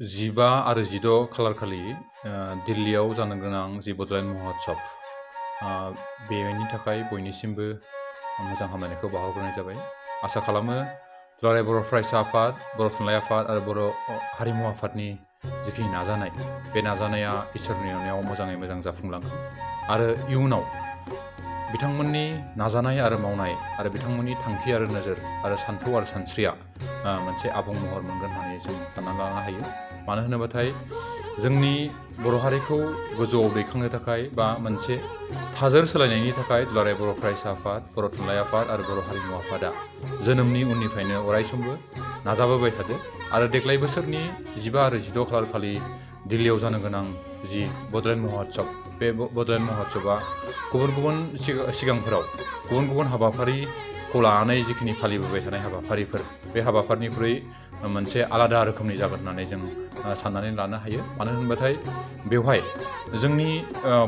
15 आरो 16 खालार खालि दिल्लीयाव जानो गोनां जि बड'लेण्ड महत्सब बेनि थाखाय बयनिसिमबो मोजां हामलायनायखौ बावहरग्रोनाय जाबाय। आसा खालामो दुलाराय बर' फरायसा आफाद, बर' थुनलाइ आफाद आरो बर' हारिमु आफादनि जिखिनि नाजानाय, बे नाजानाया इसोरनि अननायाव मोजाङै मोजां जाफुंलांगोन आरो इयुनाव बिथांमोननि नाजानाय आरो मावनाय आरो बिथांमोननि थांखि आरो नोजोर आरो सान्थौ आरो सानस्रिया मोनसे आबुं महर मोनगोन होननानै जों सानना लानो हायो। मानो होनोबाथाय जोंनि बर' हारिखौ गोजौआव दैखांनो थाखाय बा मोनसे थाजोर सोलायनायनि थाखाय दुलाराय बर' फरायसा आफाद, बर' थुनलाइ आफाद आरो बर' हारिमु आफादा जोनोमनि उननिफ्रायनो अरायसमबो नाजाबोबाय थादों आरो देग्लाय बोसोरनि 15 आरो 16 खालार खालि दिल्लीयाव जानो गोनां जि बड'लेण्ड महत्सब, बे बड'लेण्ड महत्सबआ गुबुन सिगांफोराव गुबुन हाबाफारिखौ लानानै जिखिनि फालिबोबाय थानाय हाबाफारिफोर, बे हाबाफारिनिख्रुइ मोनसे आलादा रोखोमनि जागोन होननानै जों साननानै लानो हायो। मानो होनबाथाय बेवहाय जोंनि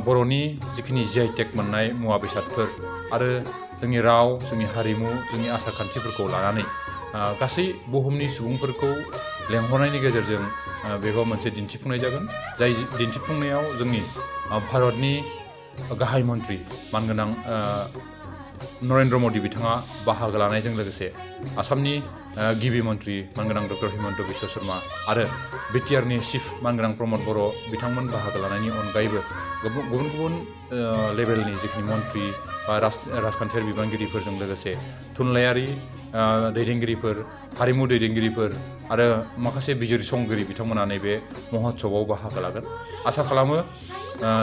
बर'नि जिखिनि GI टेग मोननाय मुवा बेसादफोर आरो जोंनि राव, जोंनि हारिमु, जोंनि आसार खान्थिफोरखौ लानानै गासै बुहुमनि सुबुंफोरखौ लेंहरनायनि गेजेरजों बेखौ मोनसे दिन्थिफुंनाय जागोन। जाय दिन्थिफुंनायाव जोंनि भारतनि गाहाय मन्त्रि मानगोनां नरेन्द्र मदि बिथाङा बाहागो लानायजों लोगोसे आसामनि गिबि मन्त्रि मानगोनां डक्टर हिमन्त बिश्व शर्मा आरो बिटिआरनि चिफ मानगोनां प्रमद बर' बिथांमोन बाहागो लानायनि अनगायैबो गुबुन लेभेलनि जिखिनि मन्त्रि बा राजखान्थियारि बिबानगिरिफोरजों लोगोसे थुनलाइयारि दैदेनगिरिफोर, हारिमु दैदेनगिरिफोर आरो माखासे बिजिरसंगिरि बिथांमोना नैबे महत्सबआव बाहागो लागोन। आसा खालामो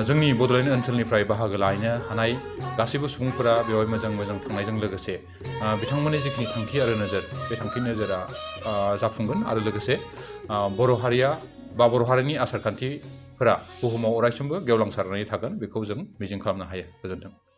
जोंनि बड'लेण्ड ओनसोलनिफ्राय बाहागो लानो हानाय गासैबो सुबुंफोरा बेवहाय मोजां थांनायजों लोगोसे बिथांमोननि जिखिनि थांखि आरो नोजोर, बे थांखि नोजोरा जाफुंगोन आरो लोगोसे बर' हारिया बा बर' हारिनि आसार खान्थिफोरा बुहुमाव अरायसमबो गेवलांसारनानै थागोन, बेखौ जों मिजिं खालामनो हायो। गोजोन्थों।